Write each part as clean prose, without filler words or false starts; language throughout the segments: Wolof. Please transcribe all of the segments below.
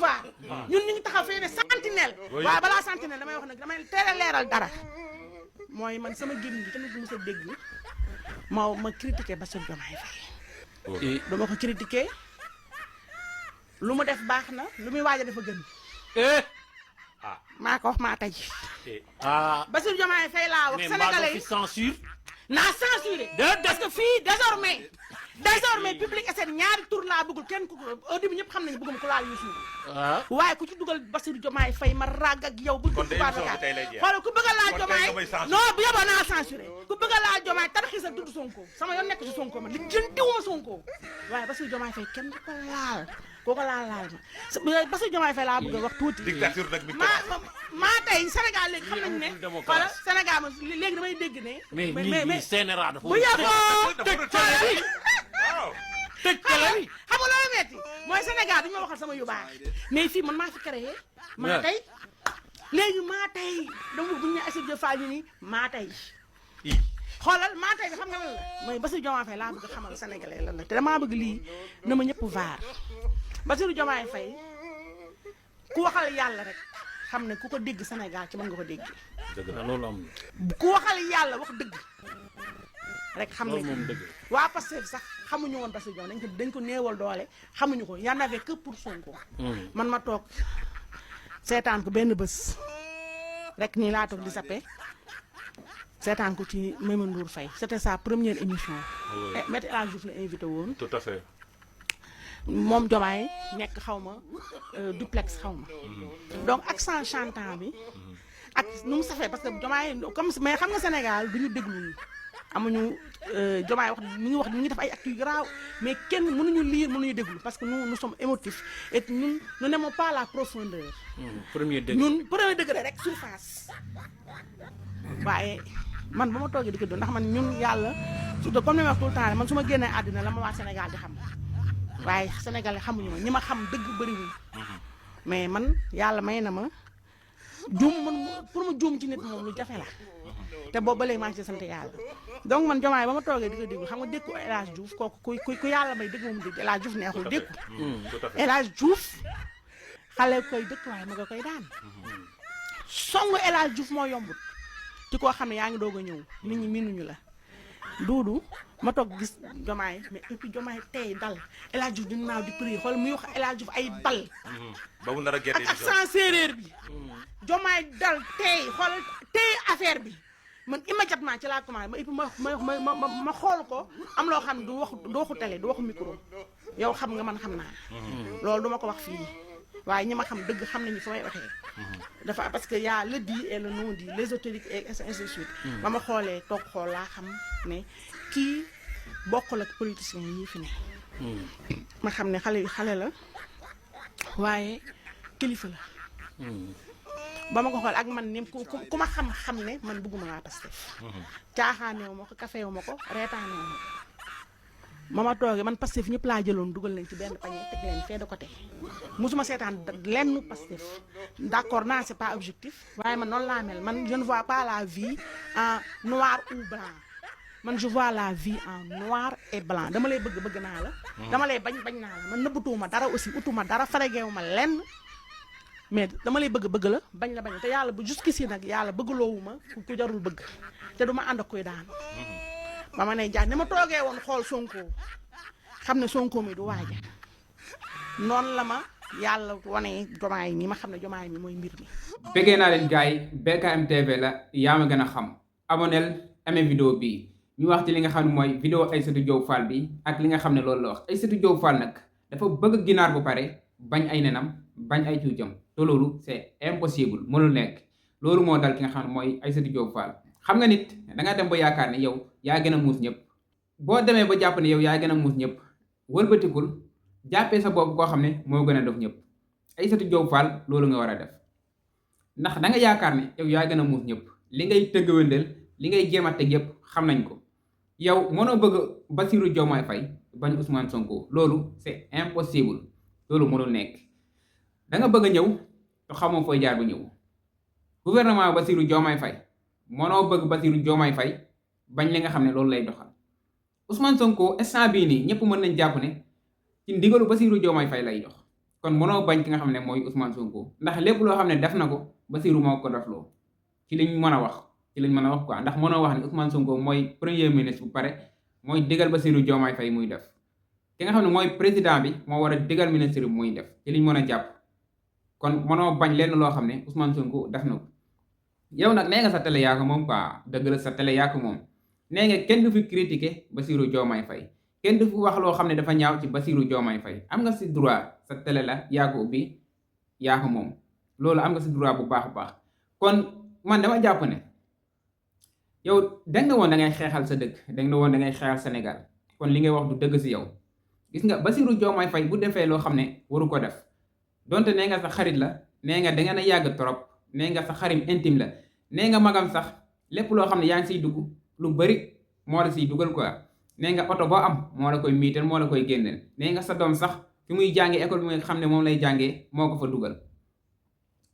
pouvoir ñun ñu ngi taxaw fee ne sentinelle waaye balaa sentinelle damay wax nag damay teel a leeral dara mooy man sama gémmiñ gi tamit mos a dégg ma critiqué Bassirou Diomaye Faye dama ko critiqué lu mu def baax na lu muy waaj a dafa gën maa ko wax maa tey Bassirou Diomaye Faye laa wax sénégalais yi censure naa censuré parce que fii désormais public SN ñaari tour laa bëggul kenn ku au début ñëpp xam nañu bëgguma ko laal Youssou waaye ku ci dugal Bassirou Diomaye Faye ma ràgg ak yow bu xoolal ku bëgg a laal Diomaye non bu yóbboo naa censuré ku bëgg a laal Diomaye tarxiisal tudd Sonko sama yoon nekk ci Sonko man li jëntiwuma Sonko waaye Bassirou Diomaye Faye kenn du ko laal koo ko laal ma Bassirou Diomaye Faye laa bëgg a wax tuuti maa tey Sénégal léegi xam nañu ne xoolal Sénégal ma léegi damay dégg ne mais CNRA dafa bu yóbboo tëj télé bi xam nga loolu metti mooy Sénégal duñu ma waxal sama yu baax mais fii man maa fi créé maa tey léegi maa tey dama bu ñu ne Aïssatou Diop Fall ni maa tey xoolal maa tey bi xam nga lan la mooy Bassirou Diomaye Faye laa bëgg a xamal sénégalais lan la te damaa bëgg lii na ma ñëpp vaar Bassirou Diomaye Faye ku waxal yàlla rek xam ne ku ko dégg Sénégal ci mën nga ko dégg dëgg la loolu am ku waxal yàlla wax dëgg rek xam ne waa Pastef sax xamuñu woon Bassirou Diomaye dañ ko néewal doole xamuñu ko y en avait que pour Sonko man ma toog seetaan ko benn bés rek nii laa toog di sappe seetaan ko ci Maimouna Ndour Faye c'était sa première émission Maître El Hadji Diouf la invité woon tout à fait moom Diomaye nekk xaw ma duplex xaw ma donc accent chantant bi ak nu mu safee parce que Diomaye comme mais xam nga Sénégal du ñu déglu amuñu Diomaye wax mi ngi def ay actes yu grave mais kenn mënuñu lire mënuñu déglu parce que nous sommes émotifs et ñun nous n'aimons pas la profondeur. premier degré rek surface. waaye man ba ma toogee di ko doon ndax man ñun yàlla surtout comme ni ma wax tout le temps man su ma génnee àddina la ma waa Sénégal di xam waaye sénégalais xamuñu ma ñi ma xam dëgg bëriwuñ mais man yàlla may na ma juum man pour ma juum ci nit moom lu jafe la. te boobu ba léegi maa ngi ci sant yàlla donc man Diomaye ba ma toogee di ko déglu xam nga dékku El Hadji Diouf kooku ku yàlla may dégg moom dégg El Hadji Diouf neexul dékku El Hadji Diouf xale koy dëkk waaye ma nga koy daan songu El Hadji Diouf moo yombut ci koo xam ne yaa ngi doog a ñëw nit ñi miinuñu la duudu ma toog gis Diomaye mais et puis Diomaye tey dal El Hadji Diouf di naaw di prier xool muy wax El Hadji Diouf ay bal ba mu nar a ak accent séeréer bi Diomaye dal tey xool tey affaire bi man immédiatement ci laa commencé ma et puis ma xool ko am loo xam ne du waxu télé du waxu micro yow xam nga man xam naa loolu du ma ko wax fii waaye ñi ma xam dëgg xam nañu fa may waxee dafa parce que y a le dit et le non dit l'ésotérique et ainsi de suite ba ma xoolee toog xool laa xam ne kii bokkul ak politiciens yi fi ne ma xam ne xale la waaye kilifa la ba ma ko xool ak man ni ku ma xam ne man bëgguma waa Pastef caaxaanewu ma ko kafeewu ma ko reetaanewu ma ko ma ma toogee man Pastef ñëpp laa jëloon dugal leen ci benn pañe teg leen fee de côté musuma seetaan lenn Pastef d'accord naa c'est pas objectif waaye man noonu laa mel man je ne vois pas la vie en noir ou blanc man je vois la vie en noir et blanc dama lay bëgg naa la dama lay bañ naa la man nëbbatuwuma dara aussi utuma dara faregeewuma lenn mais dama lay bëgg la bañ te yàlla bu jusqu'ici nag yàlla bëggloowuma ku jarul bëgg te duma ànd ak koy daanu ba ma ne jaan ni ma toogee woon xool Sonko xam ne Sonko mi du waaja noonu la ma yàlla wane Diomaye nii ma xam ne Diomaye mi mooy mbir mi. bëggee naa leen gars yi BKM TV la yaa ma gën a xam aboneel amee vidéo bii ñu wax ci li nga xam ne mooy vidéo Aïssatou Diop Fall bi ak li nga xam ne loolu la wax Aïssatou Diop Fall nag dafa bëgg ginaar bu pare bañ ay nenam bañ ay cuucam te loolu c'est impossible mënul nekk loolu moo dal ki nga xam ne mooy Aïssatou Diop Fall. xam nga nit danga dem ba yaakaar ne yow yaa gën a muus ñëpp boo demee ba jàpp ne yow yaa gën a muus ñëpp wëlbatikul jàppee sa bopp koo xam ne moo gën a def ñëpp Aïssatou Diop Fall loolu nga war a def ndax da nga yaakaar ne yow yaa gën a muus ñëpp li ngay tëgg wëndeel li ngay jéem a teg yëpp xam nañ ko yow mënoo bëgg Bassirou Diomaye Faye bañ Ousmane Sonko loolu c'est impossible loolu mënul nekk da nga bëgg a ñëw te xamoo fooy jaar bu ñëw gouvernement Bassirou Diomaye Faye mënoo bëgg Bassirou Diomaye Faye bañ li nga xam ne loolu lay doxal Ousmane Sonko instant bii nii ñëpp mën nañ jàpp ne ci ndigalu Bassirou Diomaye Faye lay dox kon mënoo bañ ki nga xam ne mooy Ousmane Sonko ndax lépp loo xam ne def na ko Bassirou moo ko defloo ci liñ mën a wax quoi ndax mënoo wax ne Ousmane Sonko mooy premier ministre bu pare mooy digal Bassirou Diomaye Faye muy def ki nga xam ne mooy président bi moo war a digal ministre bi muy def ci liñ mën a jàpp kon mënoo bañ lenn loo xam ne Ousmane Sonko def na ko yow nag nee nga sa télé yaa ko moom quoi dëgg la sa télé yaa ko moom nee nga kenn du fi critiquer Bassirou Diomaye Faye kenn du fi wax loo xam ne dafa ñaaw ci Bassirou Diomaye Faye am nga si droit sa télé la yaa ko ubbi yaa ko moom loolu am nga si droit bu baax a baax kon man dama jàpp ne yow danga woon da ngay xeexal sa dëkk danga woon da ngay xeexal Sénégal kon li ngay wax du dëgg si yow gis nga Bassirou Diomaye Faye bu defee loo xam ne waru ko def donte nee nga sa xarit la nee nga dangeen a yàgg trop nee nga sa xarim intime la nee nga magam sax lépp loo xam ne yaa ngi siy dugg lu bari moo la siy dugal quoi nee nga oto boo am moo la koy miital moo la koy génneel nee nga sa doom sax fi muy jàngee école bi nga xam ne moom lay jàngee moo ko fa dugal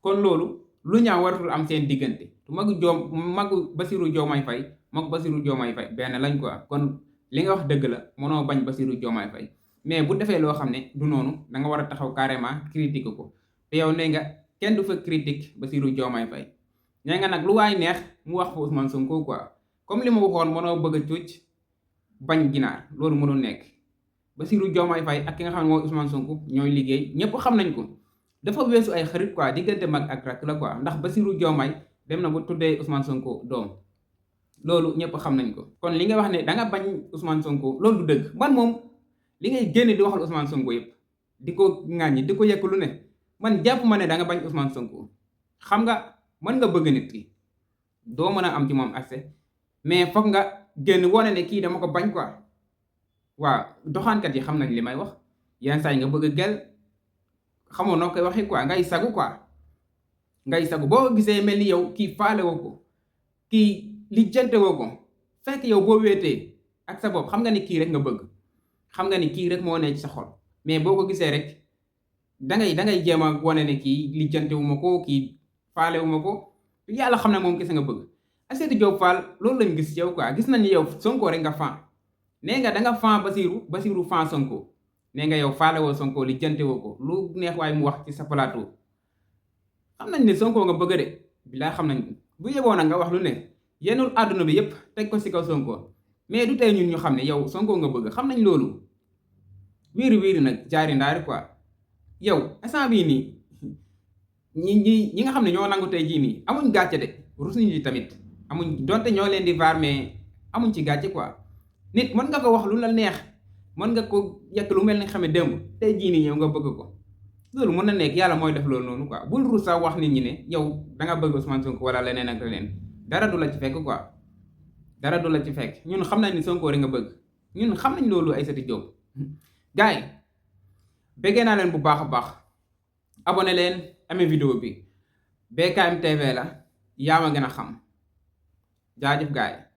kon loolu lu ñaaw waratul am seen diggante tu magu Bassirou Diomaye Faye mook Bassirou Diomaye Faye benn lañ quoi kon li nga wax dëgg la mënoo bañ Bassirou Diomaye Faye mais bu defee loo xam ne du noonu da nga war a taxaw carrément critique ko te yow nee nga kenn du fa critique Bassirou Diomaye Faye nee nga nag lu waay neex mu wax fa Ousmane Sonko quoi comme li ma waxoon mënoo bëgg a cuuc bañ ginaar loolu mënul nekk Bassirou Diomaye Faye ak ki nga xam ne mooy Ousmane Sonko ñooy liggéey ñëpp xam nañ ko dafa weesu ay xarit quoi diggante mag ak rak la quoi ndax Bassirou Diomaye dem na ba tuddee Ousmane Sonko doom loolu ñëpp xam nañ ko kon li nga wax ne da nga bañ Ousmane Sonko loolu du dëgg man moom li ngay génne di waxal Ousmane Sonko yëpp di ko ŋàññi di ko yekk lu ne man jàpp ma ne da nga bañ Ousmane Sonko xam nga mën nga bëgg nit ki doo mën a am ci moom accès mais foog nga génn wone ne kii dama ko bañ quoi waaw doxaankat yi xam nañ li may wax yenn saa yi nga bëgg gel xamoo noo koy waxee quoi ngay sagu boo gisee mel ni yow kii faale woo ko kii lijjante woo ko fekk yow boo wéetee ak sa bopp xam nga ni kii rek nga bëgg xam nga ni kii rek moo ne ci sa xol mais boo ko gisee rek dangay jéem a wane ne kii lijjante wu ma ko kii faale wu ma ko yàlla xam ne moom kese nga bëgg Aïssatou Diop Fall loolu lañ gis yow quoi gis nañ ni yow Sonko rek nga fan nee nga da nga fan Bassirou fan Sonko nee nga yow faale woo Sonko lijjante woo ko lu neex waaye mu wax ci sa plateau xam nañ ne Sonko nga bëgg de bilaa xam nañ bu yeboo nag nga wax lu ne yenul àdduna bi yépp teg ko ci kaw Sonko mais du tey ñun ñu xam ne yow Sonko nga bëgg xam nañ loolu wiiri nag jaari ndaari quoi yow instant bii nii ñi nga xam ne ñoo nangu tey jii nii amuñ gàcce de rusuñu ci tamit amuñ donte ñoo leen di vaar mais amuñ ci gàcce quoi nit mën nga ko wax lu la neex mën nga ko yekk lu mel ni xame démb tey jii nii yow nga bëgg ko loolu mën na nekk yàlla mooy def loolu noonu quoi bul rus sax wax nit ñi ne yow da nga bëgg Ousmane Sonko wala leneen ak leneen dara du la ci fekk quoi dara du la ci fekk ñun xam nañ ni Sonko rek nga bëgg ñun xam nañ loolu Aïssatou Diop gars yi bëggee naa leen bu baax a baax abonné leen amee vidéo bi BKM TV la yaa ma gën a xam jaajëf gars yi